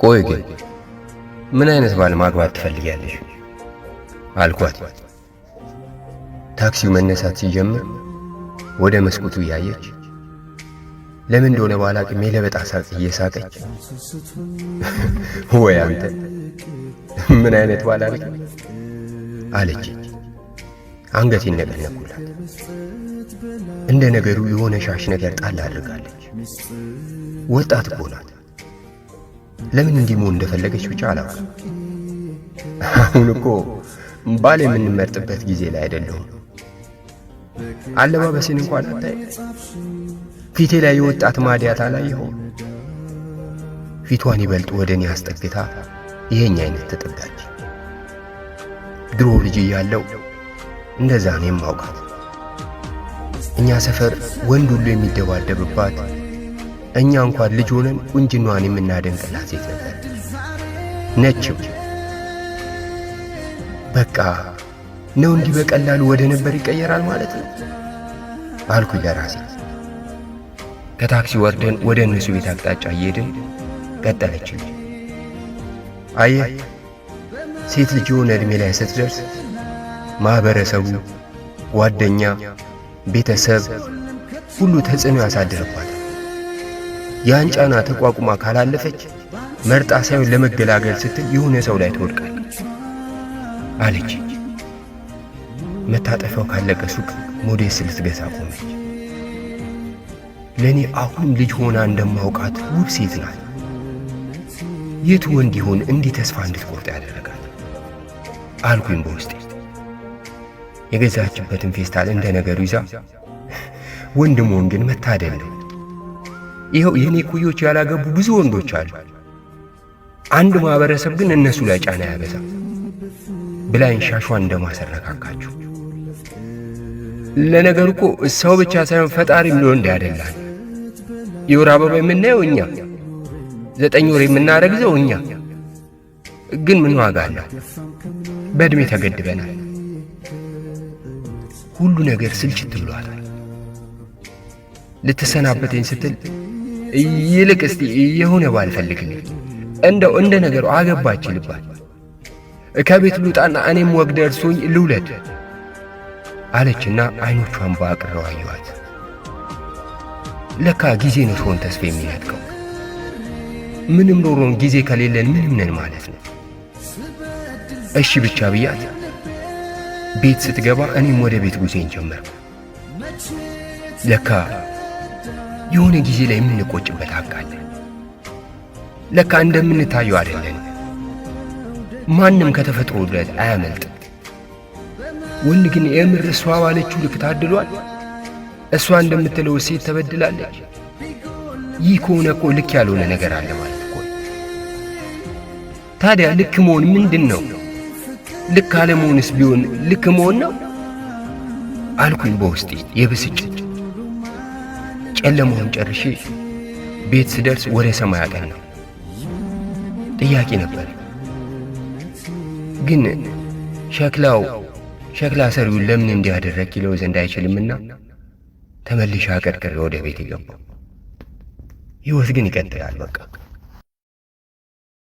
ቆይ ግን ምን አይነት ባል ማግባት ትፈልጊያለሽ? አልኳት። ታክሲው መነሳት ሲጀምር ወደ መስኮቱ እያየች ለምን እንደሆነ ባላቅም የለበጣ ሳቅ እየሳቀች ወይ አንተ ምን አይነት ባል አልክ አለች። አንገቴን ነቀነኩላት። እንደ ነገሩ የሆነ ሻሽ ነገር ጣል አድርጋለች። ወጣት እኮ ናት። ለምን እንዲህ መሆን እንደፈለገች ብቻ አላውቅም። አሁን እኮ ባል የምንመርጥበት ጊዜ ላይ አይደለሁም። አለባበሴን እንኳን አታይ። ፊቴ ላይ የወጣት ማዲያት አላየኸውም? ፊቷን ይበልጥ ወደ እኔ አስጠግታ ይሄኝ አይነት ተጠጋች። ድሮ ልጅ እያለሁ እንደዛ ነው የማውቃት። እኛ ሰፈር ወንድ ሁሉ የሚደባደብባት፣ እኛ እንኳን ልጅ ሆነን ቁንጅናዋን የምናደንቅላት ሴት ነበር ነችም። በቃ ነው እንዲህ በቀላሉ ወደ ነበር ይቀየራል ማለት ነው አልኩኝ ለራሴ። ከታክሲ ወርደን ወደ እነሱ ቤት አቅጣጫ እየሄድን ቀጠለችልኝ። አየህ፣ ሴት ልጅ የሆነ ዕድሜ ላይ ስትደርስ ማኅበረሰቡ፣ ጓደኛ፣ ቤተሰብ ሁሉ ተጽዕኖ ያሳድርባታል። ያን ጫና ተቋቁማ ካላለፈች መርጣ ሳይሆን ለመገላገል ስትል የሆነ ሰው ላይ ትወድቃለች አለች። መታጠፊያው ካለቀ ሱቅ ሞዴስ ልትገዛ ቆመች። ለእኔ አሁንም ልጅ ሆና እንደማውቃት ውብ ሴት ናት። የቱ ወንድ ይሆን እንዲህ ተስፋ እንድትቆርጥ ያደረጋት አልኩኝ በውስጤ። የገዛችበትን ፌስታል እንደ ነገሩ ይዛ ወንድ መሆን ግን መታደል ነው። ይኸው የእኔ ኩዮች ያላገቡ ብዙ ወንዶች አሉ። አንድ ማኅበረሰብ ግን እነሱ ላይ ጫና ያበዛ ብላኝ ሻሿን እንደማሰረካካችሁ። ለነገሩ እኮ ሰው ብቻ ሳይሆን ፈጣሪም ለወንድ ያደላል። የወር አበባ የምናየው እኛ፣ 9 ወር የምናረግዘው እኛ። ግን ምን ዋጋ አለው? በዕድሜ ተገድበናል። ሁሉ ነገር ስልችት ብሏታል። ልትሰናበተኝ ስትል ይልቅ እስቲ የሆነ ባል ፈልግልኝ፣ እንደው እንደ ነገሩ አገባች ልባል፣ ከቤት ልውጣና እኔም ወግ ደርሶኝ ልውለድ አለችና አይኖቿን በአቅርረው አየኋት። ለካ ጊዜ ነው ሰውን ተስፋ የሚነጥቀው። ምንም ኖሮን ጊዜ ከሌለን ምንም ነን ማለት ነው። እሺ ብቻ ብያት ቤት ስትገባ እኔም ወደ ቤት ጉዜን ጀመርኩ። ለካ የሆነ ጊዜ ላይ የምንቆጭበት ሀቅ አለ። ለካ እንደምንታየው አይደለን። ማንም ከተፈጥሮ ውልደት አያመልጥም። ወንድ ግን የምር እሷ ባለችው ልክ ታድሏል። እሷ እንደምትለው ሴት ተበድላለች። ይህ ከሆነ እኮ ልክ ያልሆነ ነገር አለ ማለት እኮ። ታዲያ ልክ መሆን ምንድን ነው? ልክ አለመሆንስ ቢሆን ልክ መሆን ነው አልኩኝ በውስጤ የብስጭት። ጨለማውን ጨርሼ ቤት ስደርስ ወደ ሰማይ አቀናሁ። ጥያቄ ነበር፣ ግን ሸክላው ሸክላ ሰሪውን ለምን እንዲያደረግ ይለው ዘንድ አይችልምና ተመልሼ አቀርቅሬ ወደ ቤት የገባው። ሕይወት ግን ይቀጥላል በቃ።